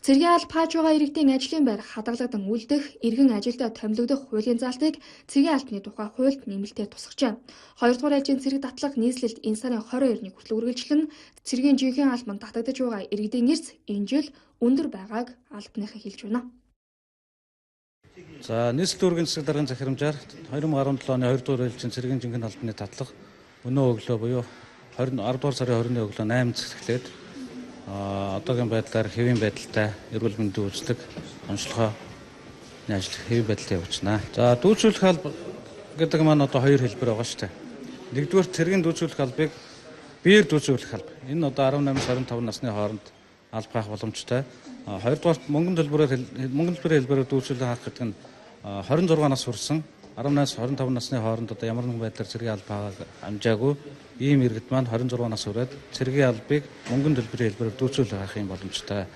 Цэргийн алба хааж байгаа иргэдийн ажлын байр хадгалагдан үлдэх, иргэн ажилдаа томилогдох хуулийн заалтыг цэргийн албаны тухай хуульд нэмэлтээр тусгажээ. 2 дугаар ээлжийн цэрэг датлага нийслэлд энэ сарын 22-ны хүртэл үргэлжлэн, цэргийн жинхэнэ албанд татагдаж байгаа иргэдийн эрс энэ жил өндөр байгааг албаныхан хэлж байна. За, нийслэл дүүргийн засаг даргын захирамжаар 2017 оны 2 дугаар ээлжийн цэргийн жинхэнэ албаны татлага өнөө өглөө буюу 20 10 дугаар сарын 20-ны өглөө 8 цагт эхлээд одоогийн байдлаар хэвийн байдалтай эрүүл мэндийн үйлчлэг, онцлогооны ажил хэвийн байдалтай явуулчихна. За, дүүцүүлэх алба гэдэг маань одоо хоёр хэлбэр байгаа шүү дээ. Нэгдүгээр цэргийн дүүцүүлэх албыг биеэр дүүцүүлэх алба. Энэ одоо 18-25 насны хооронд алба хаах боломжтой. Хоёрдугаарт мөнгөн төлбөрөөр хэлбэрээр дүүцүүлэн хаах гэдэг нь 26 нас хүрсэн, 18-аас 25 насны хооронд одоо ямар нэгэн байдлаар цэргийн алба хаагаа амжаагүй ийм иргэд маань 26 нас хүрээд цэргийн албыг мөнгөн төлбөрийн хэлбэрээр дүүцүүлэх хаах юм боломжтой.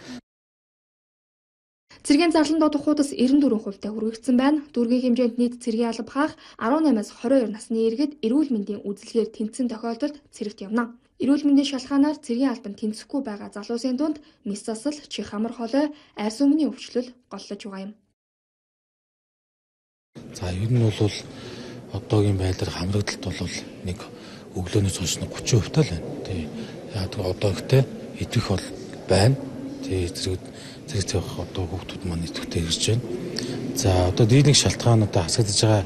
Цэргийн зарлан дуудах хуудас 94% тай хүргэгдсэн байна. Дүүргийн хэмжээнд нийт цэргийн алба хаах 18-аас 22 насны иргэд эрүүл мэндийн үзэлгээр тэнцсэн тохиолдолд цэрэгт явна. Эрүүл мэндийн шалтгаанаар цэргийн албанд тэнцэхгүй байгаа залуусын дунд мэс засал, чих хамар хоолой, арьс өнгөний өвчлөл голлож байгаа юм. За, ер нь бол одоогийн байдлаар хамрагдалт бол нэг өглөөнөөс хойш 30% тал байна. Тий. Яг одоо ихтэй идэвх бол байна. Тий, зэрэг цэвэх одоо хүүхдүүд маань идэвхтэй ирж байна. За, одоо дийлэнх шалтгаануудаа хасагдж байгаа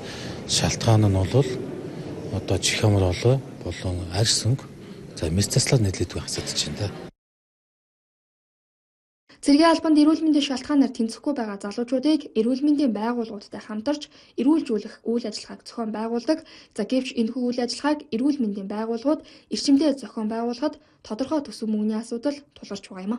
шалтгаан нь бол одоо чих хамар хоолой болон арьс өнгө, за, мэс заслаар нийлээдгүй хасагдж байна да. Цэргийн албанд эрүүл мэндийн шалтгаанаар тэнцэхгүй байгаа залуучуудыг эрүүл мэндийн байгууллагуудтай хамтарч эрүүлжүүлэх үйл ажиллагааг зохион байгуулдаг. За, гэвч энэхүү үйл ажиллагааг эрүүл мэндийн байгууллагууд эрчимтэй зохион байгуулахад тодорхой төсөв мөнгөний асуудал тулгарч байгаа юм а.